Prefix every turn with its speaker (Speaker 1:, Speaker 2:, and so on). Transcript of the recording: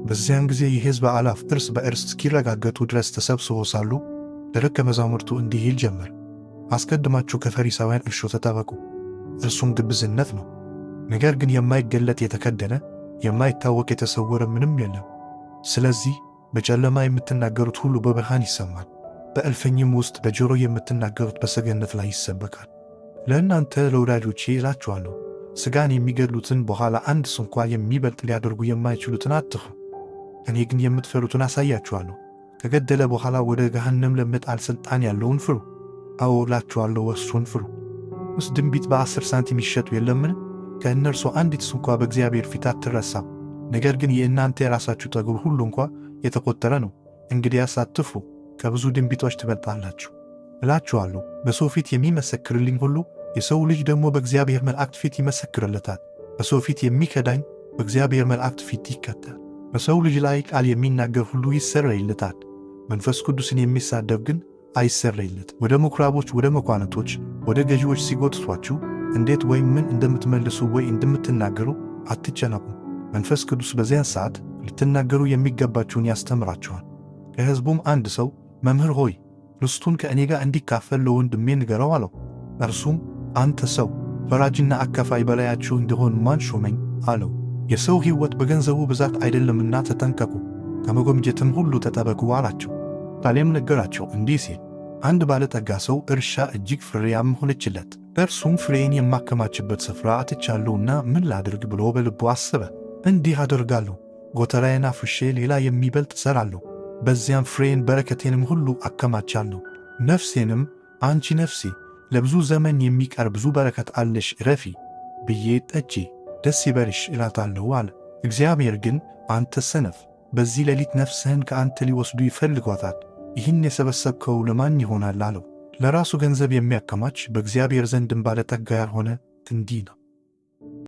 Speaker 1: በዚያን ጊዜ የሕዝብ አእላፍ እርስ በእርስ እስኪረጋገጡ ድረስ ተሰብስበው ሳሉ ለደቀ መዛሙርቱ እንዲህ ይል ጀመር። አስቀድማችሁ ከፈሪሳውያን እርሾ ተጠበቁ፣ እርሱም ግብዝነት ነው። ነገር ግን የማይገለጥ የተከደነ የማይታወቅ የተሰወረ ምንም የለም። ስለዚህ በጨለማ የምትናገሩት ሁሉ በብርሃን ይሰማል፣ በእልፍኝም ውስጥ በጆሮ የምትናገሩት በሰገነት ላይ ይሰበካል። ለእናንተ ለወዳጆቼ እላችኋለሁ፣ ሥጋን የሚገድሉትን በኋላ አንድ ስንኳ የሚበልጥ ሊያደርጉ የማይችሉትን አትፍሩ። እኔ ግን የምትፈሩትን አሳያችኋለሁ። ከገደለ በኋላ ወደ ገሃነም ለመጣል ሥልጣን ያለውን ፍሩ። አዎ እላችኋለሁ፣ እርሱን ፍሩ። ስ ድንቢጥ በ10 ሳንቲም ይሸጡ የለምን? ከእነርሱ አንዲት ስንኳ በእግዚአብሔር ፊት አትረሳም። ነገር ግን የእናንተ የራሳችሁ ጠጉር ሁሉ እንኳ የተቆጠረ ነው። እንግዲያስ አትፍሩ፣ ከብዙ ድንቢጦች ትበልጣላችሁ። እላችኋለሁ በሰው ፊት የሚመሰክርልኝ ሁሉ የሰው ልጅ ደግሞ በእግዚአብሔር መላእክት ፊት ይመሰክርለታል። በሰው ፊት የሚከዳኝ በእግዚአብሔር መላእክት ፊት ይከዳል። በሰው ልጅ ላይ ቃል የሚናገር ሁሉ ይሰረይለታል። መንፈስ ቅዱስን የሚሳደብ ግን አይሰረይለት። ወደ ምኵራቦች፣ ወደ መኳንንቶች፣ ወደ ገዢዎች ሲጎትቷችሁ እንዴት ወይም ምን እንደምትመልሱ ወይ እንደምትናገሩ አትጨነቁ። መንፈስ ቅዱስ በዚያን ሰዓት ልትናገሩ የሚገባችሁን ያስተምራችኋል። ከሕዝቡም አንድ ሰው መምህር ሆይ ርስቱን ከእኔ ጋር እንዲካፈል ለወንድሜ ንገረው አለው። እርሱም አንተ ሰው ፈራጅና አካፋይ በላያችሁ እንድሆን ማን ሾመኝ? አለው። የሰው ሕይወት በገንዘቡ ብዛት አይደለምና ተጠንቀቁ፣ ከመጎምጀትም ሁሉ ተጠበቁ አላቸው። ምሳሌም ነገራቸው እንዲህ ሲል፣ አንድ ባለጠጋ ሰው እርሻ እጅግ ፍሬያም ሆነችለት። እርሱም ፍሬን የማከማችበት ስፍራ አጥቻለሁና ምን ላድርግ ብሎ በልቡ አሰበ። እንዲህ አደርጋለሁ፣ ጎተራዬን አፍርሼ ሌላ የሚበልጥ እሠራለሁ፣ በዚያም ፍሬን በረከቴንም ሁሉ አከማቻለሁ። ነፍሴንም አንቺ ነፍሴ ለብዙ ዘመን የሚቀር ብዙ በረከት አለሽ፣ እረፊ ብዬ ጠጪ፣ ደስ ይበልሽ እላታለሁ አለ። እግዚአብሔር ግን አንተ ሰነፍ፣ በዚህ ሌሊት ነፍስህን ከአንተ ሊወስዱ ይፈልጓታል፣ ይህን የሰበሰብከው ለማን ይሆናል? አለው። ለራሱ ገንዘብ የሚያከማች በእግዚአብሔር ዘንድም ባለጠጋ ያልሆነ እንዲህ ነው።